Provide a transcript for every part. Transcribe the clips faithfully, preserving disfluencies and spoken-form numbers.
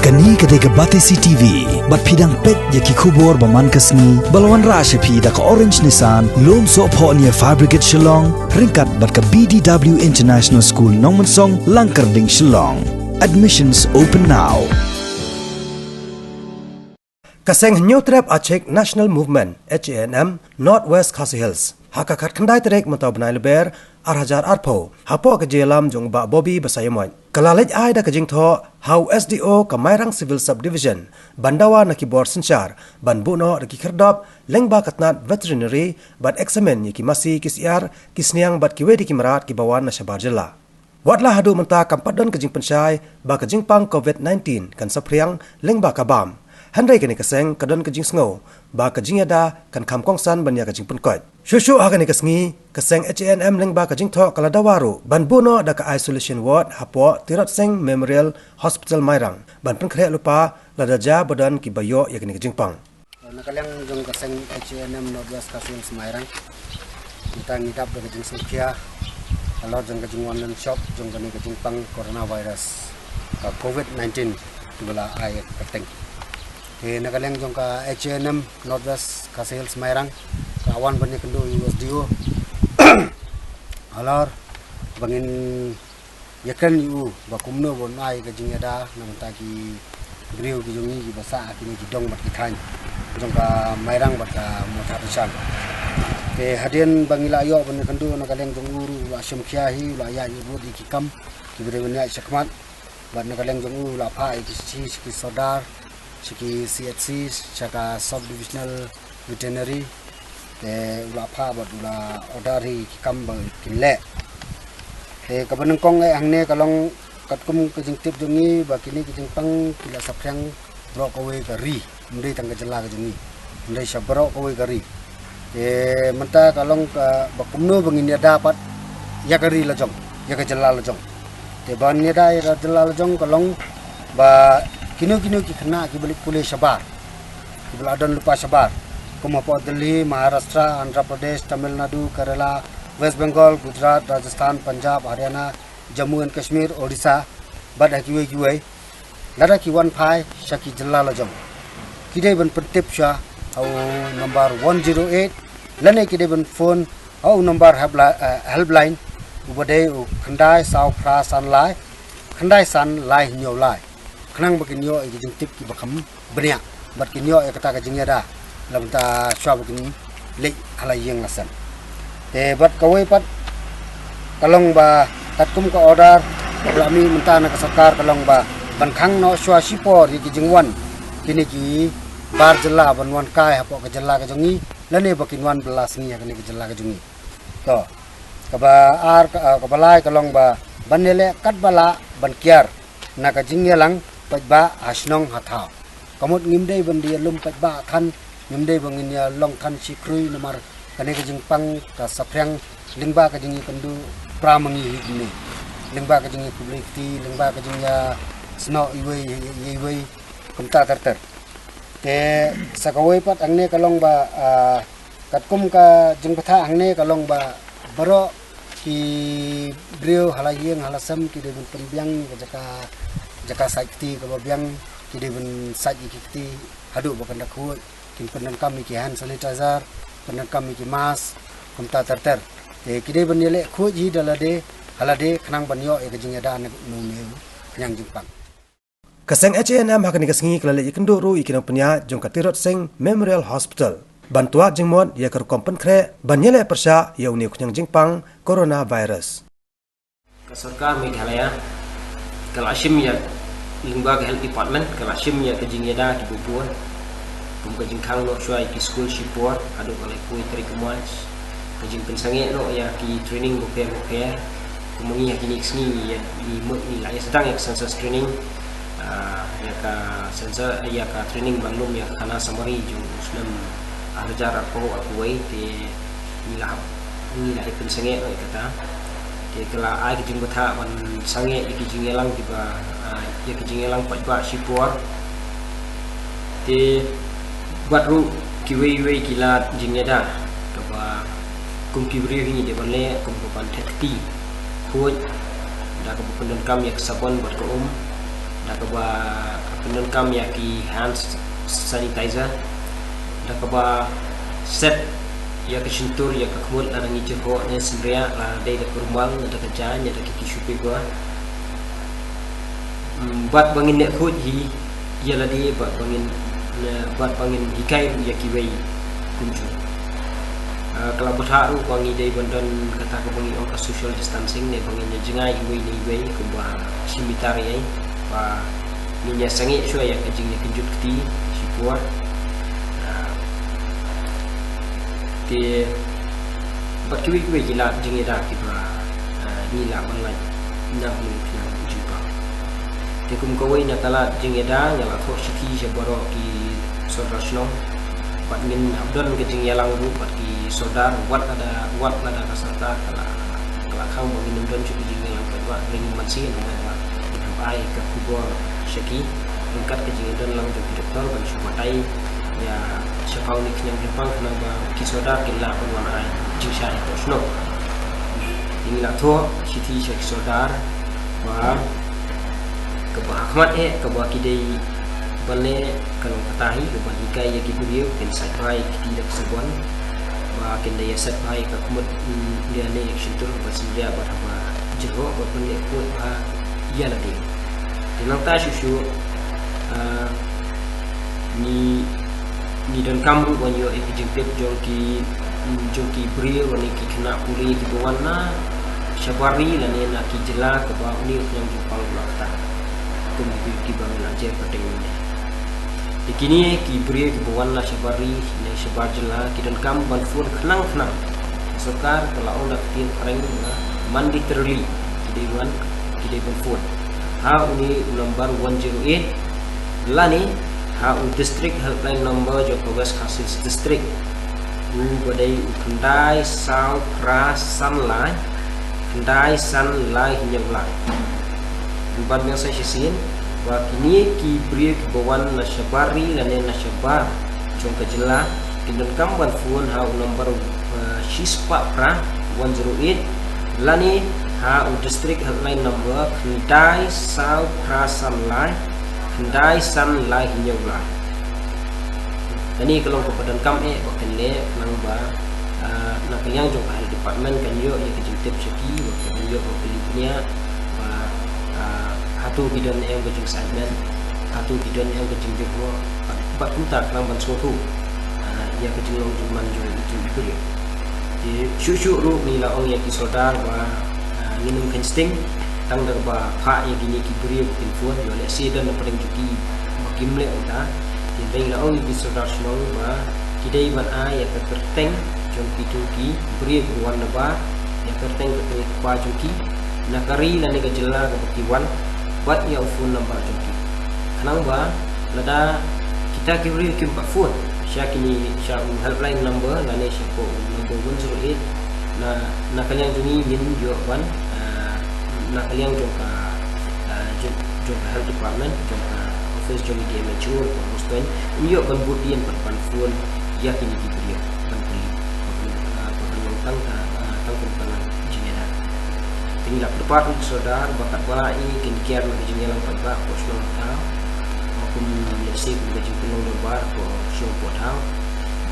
Kane ka dei ka Batesi T V, bad phi dang peit ïa ki khubor ba man ka sngi, ba la wanrah sha phi da ka Orange Nissan, Lumsohphoh near Fire Brigade Shillong, ryngkat bad ka B D W International School Nongmensong, Langkyrding, Shillong. Admissions open now. Ka seng Hynñiewtrep Achik National Movement, H A N M, North West Khasi Hills, ha ka khatkhyndai tarik mynta u bnai Lber, ar hajar arphew, hapoh ka jingïalam jong u Bah Bobby Basaiawmoit, ka la leit ai da ka jingthoh ha u S D O ka Mairang Civil Subdivision, ban dawa na ki bor synshar ban buh noh da ki khyrdop lyngba ka tnat veterinary, ban examine ïa ki masi, ki syiar, ki sniang bad kiwei de ki mrad kiba wan na shabar jylla. Wat la haduh mynta kam pat don ka jingpynshai ba ka jingpang covid nineteen kan saphriang lyngba ka bam, hynrei kane ka seng ka don ka jingsngew ba ka jingïada kan kham kongsan ban ïa ka jingpynkoit. Shuh shuh ha kane ka sngi, ka seng H A N M lyngba ka jingthoh ka la dawa ruh ban buh noh da ka isolation ward hapoh Tirot Sing Memorial Hospital Mairang, ban pynkhreh lypa lada jia ba don kiba ïoh ïa kane ka jingpang. Na ka liang jong ka seng H A N M North West Khasi Hills Mairang, mynta ngi dap da ka jingsngewkhia halor jong ka jingwan lynshop jong kane ka jingpang coronavirus, ka covid nineteen, kiba la ai kyrteng. Te na ka liang jong ka H A N M North West Khasi Hills Mairang, ka wan ban ïakynduh ïa u S D O halor ba ngin ïakren ïa u ba kumno ban ai ka jingïada na bynta ki briew ki jong ngi kiba sah ha kine ki dong bad ki thaiñ jong ka Mairang bad ka Mawthadraishan. Te hadien ba ngi la ïoh ban ïakynduh na ka liang jong u ruh, u la shimkhia hi, u la ïaid ïa bud ïa ki kam kiba dei ban ïaid shakhmat. Bad na ka liang jong u, u la phah ïa ki shithi sha ki sordar, sha ki C H C, sha ka Sub Divisional Veterinary, te u la phah bad u la order hi ki kam ba kin leh. Te kaba nyngkong eh hangne ka long katkum ka jingtip jong ngi ba kine ki jingpang ki la saphriang baroh kawei ka ri, ym dei tang ka jylla ka jong ngi, hynrei sha baroh kawei ka ri. Te mynta ka long kaba kumno ba ngin ïada pat ïa ka ri la jong, ïa ka jylla la jong. Te ban ïada ïa ka jylla la jong ka long ba kino kino ki khynnah kiba leit pule shabar, kiba la don lypa shabar, kum hapoh Delhi, Maharashtra, Andhra Pradesh, Tamil Nadu, Kerala, West Bengal, Gujarat, Rajasthan, Punjab, Haryana, Jammu and Kashmir, Odisha, bad ha kiwei kiwei, lada ki wan phai sha ki jylla la jong, ki dei ban pyntip shuwa ha u nombar one zero eight, lane ki dei ban phone ha u nombar helpli-, eh, helpline, uba dei u khyndai saw phra san lai, khyndai san lai hynñiew lai, khnang ba kin ïoh ïa ki jingtip kiba kham bniah bad kin ïoh ïa kata ka jingïada la mynta shuwa ba kin leit ha la ïing la sem. Te bad kawei pat ka long ba katkum ka order kaba la mih mynta na ka sorkar ka long ba ban khang noh shuwa shipor ïa ki jingwan kine ki bar jylla ban wan kai hapoh ka jylla ka jong ngi, lane ba kin wan bylla sngi ha kane ka jylla ka jong ngi. To, kaba ar, ka, kaba lai ka long ba ban ïaleh katba lah ban kiar na ka jingïalang paidbah ha shnong ha thaw. Ka mut ngim dei ban da ïalum paidbah than, ngim dei ba ngin ïalong than shi khrui namar kane ka jingpang ka saphriang lyngba ka jingïakynduh pra ma ngi hi kumne, lyngba ka jingïakhublei kti, lyngba ka jingïasnoh iwei ïa iwei, kumta ter ter. Te sa kawei pat hangne ka long ba, ah, katkum ka jingbthah hangne ka long ba baroh ki briew ha la ïing ha la sem ki dei ban pynbiang ïa ka jaka, jaka sait kti kaba biang, ki dei ban sait ïa ki kti haduh ba kan da khuid, kin pyndonkam ïa ki hand sanitizer, pyndonkam ïa ki mask, kumta ter ter. Te ki dei ban ïaleh khuid hi da lade ha lade khnang ban ïoh ïa ka jingïada na une u khñiang jingpang. Ka seng H A N M ha kane ka sngi ka la leit ïakynduh ruh ïa ki nongpynïaid jong ka Tirot Sing Memorial Hospital ban twad jingmut ïa ka rukom pynkhreh ban ïaleh pyrshah ïa une u khñiang jingpang coronavirus. Ka sorkar Meghalaya ka la shim ïa, lyngba ka health department ka la shim ïa ka jingïada kiba bun, kum ka jingkhang noh shuwa ïa ki skul shipor haduh ka laiphew tarik u March, ka jingpynsangeh noh ïa ki training bapher bapher. Kum ma ngi ha kine ki sngi ngi ïa, ngi mut ngi la ïa sdang ïa ka census training, ah, ïa ka census, ïa ka training ban lum ïa ka khana summary jong u snem ar hajar arphew arphew wei, te ngi la hap, ngi la ïa pynsangeh noh ïa kata. Te ka la ai ka jingbthah ban sangeh ïa ki jingïalang kiba, ah, ïa ki jingïalang paidbah shipor. Te bad ruh kiwei kiwei ki lad jingïada kaba kum ki briew hi ngi dei ban leh, kum ka ban theh kti khuid da kaba pyndonkam ïa ka sabon bad ka um, Da kaba pyndonkam ïa ki hand sanitizer, da kaba set ïa ka shyntur ïa ka khmut lada ngi jyrhoh ne synriah, lada dei da ka rumal ne da ka jaiñ ne da ki tissue paper. Mm, bad ba ngin leh khuid hi ïa lade bad ba ngin, ne, bad ba ngin hikai ïa kiwei kumjuh. Ah, ka la bthah ruh ba ngi dei ban don kata kaba ngi ong ka social distancing, ne ba ngin ïa jngai iwei na iwei kumba shi mitar ïa i, ba ngin ïa sangeh shuwa ïa ka jingïakynjut kti shipor. Ah, te bad kiwei kiwei ki lad jingïada kiba, ah, ngi lah ban lait na u khnang jingpang. Te kum kawei na ka lad jingïada, nga la thoh shithi sha baroh ki sordar shnong. Bad ngin hap don ka jingïalang ruh bad ki sordar, wat lada, wat lada ka sorkar ka la, ka la khang ba ngin ym don shuh ka jingïalang paidbah, ngin ym mad shuh namar ba ngin hap ai ka khubor sha ki ryngkat ka jingïadon lang jong ki doktor ban shu batai ïa shaphang une u khñiang jingpang khnang ba ki sordar kin lah ban wan ai jingshai hapoh shnong. Te ngi la thoh shithi sha ki sordar ba kaba hakhmat eh kaba ki dei ban leh ka long kata hi, ka ban hikai ïa ki briew kin sait bha ïa ki kti da ka sabon, ba kin da ïa sait bha ïa ka khmut, mm, ïa ne ïa ka shyntur, ba synriah bad haba jyrhoh, ba ban leh khuid bha ïa lade. Te nangta shuh shuh, ah, ngi, ngi donkam ruh ban ïoh ïa ki jingtip jong ki, jong ki briew ne ki khynnah pule kiba wan na shabar ri lane na ki jylla kaba une u khñiang jingpang u la ktah, kum ki, kiba ngi la jer pateng mynne. Te kine ki briew kiba wan na shabar ri ne shabar jylla ki donkam ban phone khnang khnang. Sorkar ka la ong da ka ktien phareng ba mandatorily ki dei wan, ki dei ban phone ha une u number one zero eight lane ha u district helpline number jong ka West Khasi Hills District, u ba dei u khyndai saw phra san lai, khyndai san lai hynñiew lai. Ban biang sa shisien ba kine ki briew kiba wan na shabar ri lane na shabar jong ka jylla kin donkam ban phone ha u number, eh, shispah phra, one zero eight, lane ha u district helpline number khyndai saw phra san lai, khyndai san lai hynñiew lai. Kane ka long kaba donkam eh ba kan leh khnang ba, ah, na ka liang jong ka health department kan ïoh ïa ka jingtip sha ki, ba kan ïoh ba ka lip nia ba, ah, hato ki don em ka jingsaitmen, hato ki don em ka jingjyrhoh, bad kumta khnang ban sngewthuh, ah, ïa ka jinglong jingman jong itu i briew. Te shuh shuh ruh ngi la ong ïa ki sordar ba, ah, ngin ym kheiñ sting tang da kaba phah ïa kine ki briew ba kin phone, ïoh lehse don na pdeng jong ki ba kim leh kumta. Te ngi la ong ïa ki sordar shnong ba ki dei ban ai ïa ka kyrteng jong kito ki briew ba wan na bar, ïa ka kyrteng ka kmie ka kpa jong ki, na ka ri lane ka jylla kaba ki wan, bad ïa u phone number jong ki. Khnang ba lada kita ki briew kim pat phone sha kine, sha u helpline number lane sha ko u number one zero eight, na, na ka liang jong ngi ngin ïoh ban, ah, na ka liang jong ka, ah, jong, jong ka health department, jong ka office jong D M H O, ko Mustang, ngin ïoh ban bud dien ban, ban phone ïa kine ki briew ban pule, ban, ah, ban long tang ka, ah, tang ka, tang ka jingïada. Te ngi la kyrpad ïa ki sordar ba katba la i kin kiar na ka jingïalang paidbah hapoh shnong thaw, kum lehse kum ka jingpynlong dorbar hapoh shnong hapoh thaw.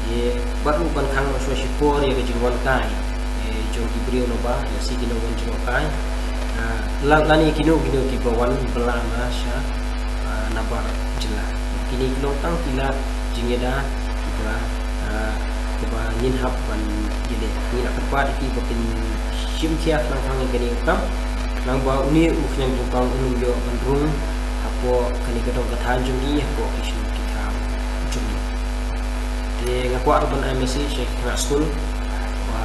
Ïa bad ruh ban khang shuwa shipor ïa ka jingwan kai, ïa jong ki briew naba, lehse kino wan jingwan kai, ah, la, lane kino kino kiba wan bylla na sha, ah, nabar jylla. Kine ki long tang ki lad jingïada kiba, ah, kiba ngin hap ban ïaleh. Ngi la kyrpad ïa ki ba kin shim khia khnang khnang ïa kane ka kam, khnang ba une u khñiang jingpang un ym ïoh ban rung hapoh kane ka dong ka thaiñ jong ngi, hapoh ki shnong ki thaw jong ngi. Te nga kwah ruh ban ai message sha ki khynnah skul ba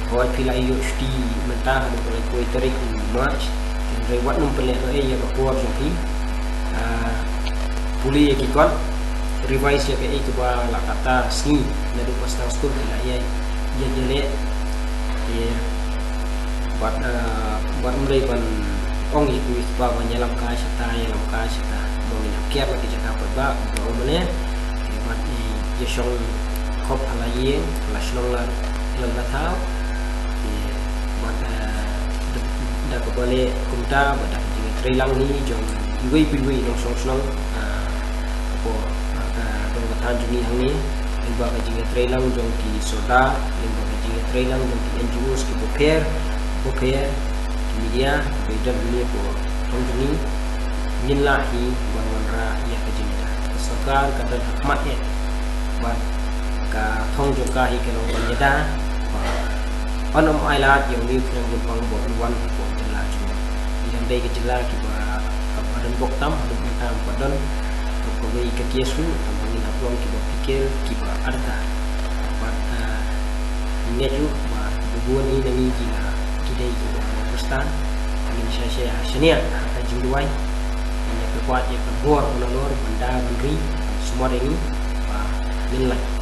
hooid phi la ïoh shuti mynta haduh ka laiphew tarik u March, hynrei wat nym pynlehnohei ïa ka por jong phi. Ah, pule ïa ki kot, revise ïa kaei kaba la katta sngi naduh ba sdang skul, phi la ïa, ïa, ïaleh. Te bad, ah, bad ym dei ban ong ïa ki kpa ban ïalam kai shata, ïalam kai shata. Mo ngin hap kiar na ki jaka paidbah, ba ong mane. Te bad ïa, ïa shong khop ha la ïing, ha la shnong, la, la, la thaw. Te bad, ah, da, da kaba leh kumta, bad da ka jingïatreilang hi jong iwei pa iwei nongshong shnong, ah, hapoh, ah, ka dong ka thaiñ jong ngi hangne, lyngba ka jingïatreilang jong ki sorkar, lyngba ka jingïatreilang jong ki N G Os ki bapher bapher, ki media kiba don hangne hapoh thong jong ngi, ngin lah hi ban wanrah ïa ka jingïada. Ka sorkar ka don ha khmat eh bad ka thong jong ka hi ka long ban ïada ba un ym ailad ïa une u khñiang bun pang ba un wan hapoh jylla jong ngi. Ngi dang dei ka jylla kiba, kaba don bok tam, haduh mynta ba don kawei ka KSU, tang ba ngin hap long kiba phikir, kiba arta. Bad, ah, ngeit ruh ba kiba bun hi na ngi ki la, ki dei kiba bun Khristan. Ngin sa sha, shaniah ha ka jingduwai. Ngin ïa pyrkhat ïa ka bor u Nalor ban da ban ri, ban sumar ïa ngi ba ngin lait.